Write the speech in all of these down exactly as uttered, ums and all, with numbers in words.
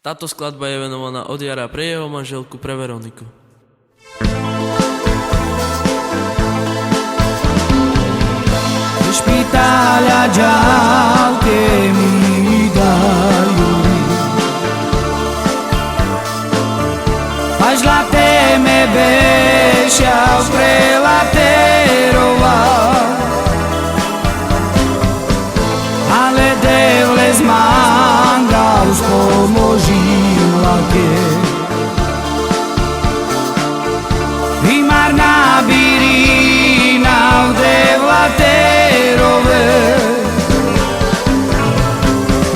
Tato skladba je venovaná od Jara pre jeho manželku, pre Veroniku. Ke špitalja džal ke mi dajuri, pažla te me bešav pre la te rova. Ale Devles manga us pomožila ke. Imar na birina o Devla te rove.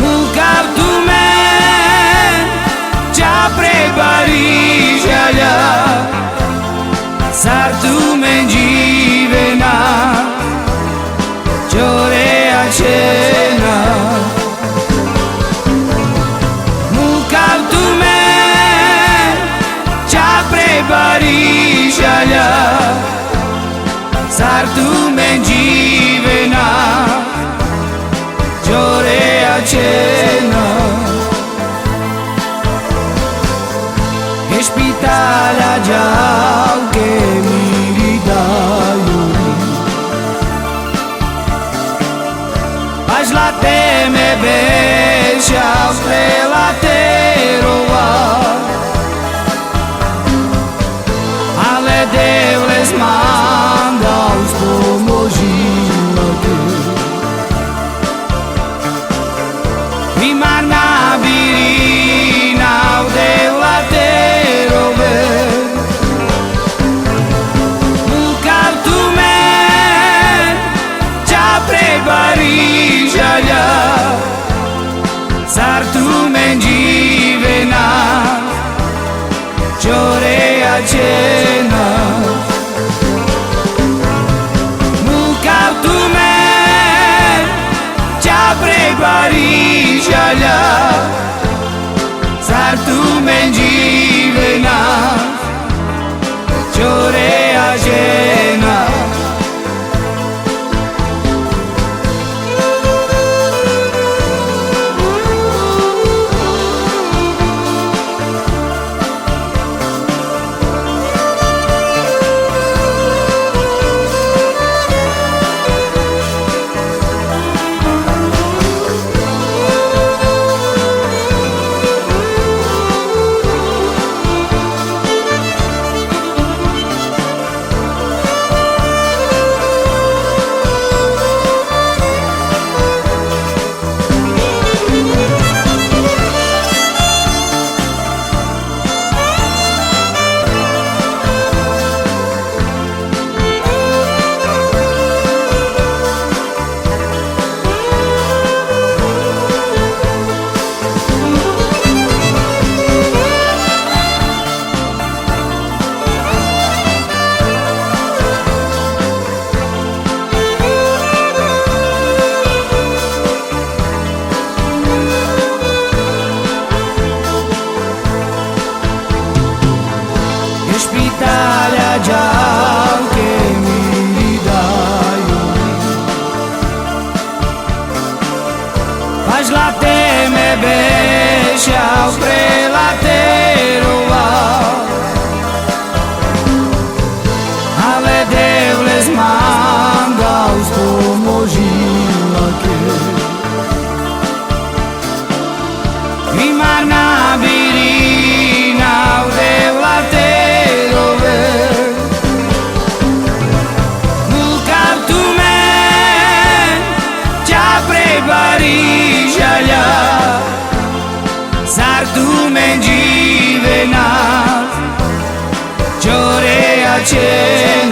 Mukav tumen ča pre bari žalja, sar tumen dživena, čore ačhena. Mukav tumen ča pre bari žalja, sar tumen dživena, čore ačhena. Ke špitalja džal ke miri dajuri, pažla te me bešav pre la te rova. Ale Devles manga us pomožila ke. Imar na birina o Devla te rove. Mukav tumen ča pre bari žalja, sar tumen dživena, čore ačhena. Mukav tumen ča pre bari žalja, sar tumen dživena, čore ačhena. Ke špitalja džal ke miri dajuri, pažla te me bešav pre la te rova. Ale Devles manga us pomožila ke. Imar na birina o Devla te rove. Mukav tumen ča pre bari žalja, sar tumen dživena, čore ačhena.